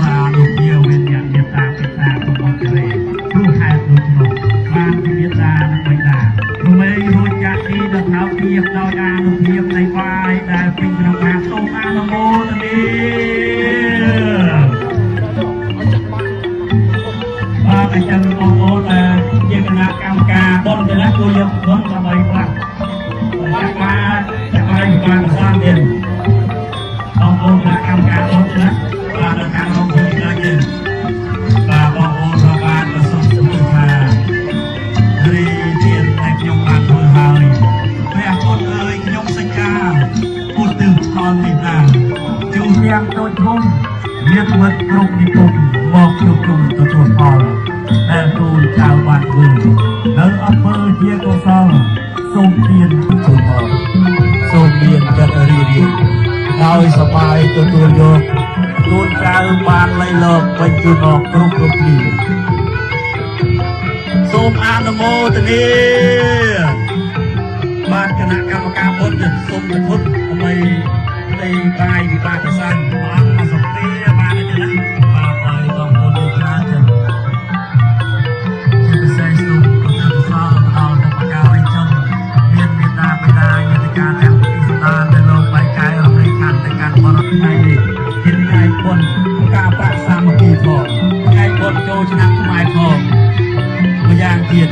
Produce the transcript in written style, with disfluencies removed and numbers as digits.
រានុភាវេនមេតាបិតាកំពុងជរេព្រោះហេតុដូច្នោះបានជាមេតានិងបិតារមែងរួចចាក់ទីដល់ថោទៀបដោយអានុភាពនៃបាយដែលពេញក្នុងបាតសូមអនុមោទនាបាទអញ្ចឹងបងប្អូនដែលជាគណៈកម្មការបុណ្យទៅណាជួយយកបុណ្យដើម្បីផ្លាស់ចាក់បានចាក់បានបានប្រសាទទៀតបងប្អូនគណៈកម្មការបុណ្យទៅណាបាទដល់ខាងរងភូមិណាយើងបាទបងប្អូនក៏បានប្រសូតជំនឿថារីទៀនដែលខ្ញុំបានធ្វើហើយព្រះគុណអើយខ្ញុំសច្ចាពុទ្ធិផលនេះណាជូនយ៉ាងតូចធំញាតិមិត្តគ្រប់និគមមកជួបជុំទទួលផលដែលកូនចៅបានធ្វើនៅអំពើជាកុសលសូមទាន សូមមកសូមមានចិត្តរីករាយដោយសប្បាយទទួលយកកូនចៅបានលៃលកបញ្ជូនមកគ្រប់គ្រប់គ្នា សូមអនុមោទនាបាទគណៈកម្មការបុណ្យសូមប្រពុតដើម្បីផ្ទៃបាយវិបាកសង្ឃព្រះអង្គមកសុខទេបានទេណាបាទហើយបងប្អូនយើងច្រើនចឹងជាពិសេសសូមប្រទានកុសលដល់បុព្វការីជនមានមេត្តាបិតាញាតិកាទាំងពីរស្ដានដែលលោកបែកកែរំលែកខណ្ឌទៅកាន់បរិបទថ្ងៃនេះជាថ្ងៃបុណ្យការប្រាក់សាមគ្គីផងថ្ងៃបុណ្យចូលឆ្នាំខ្មែរផង ម្យ៉ាងទៀត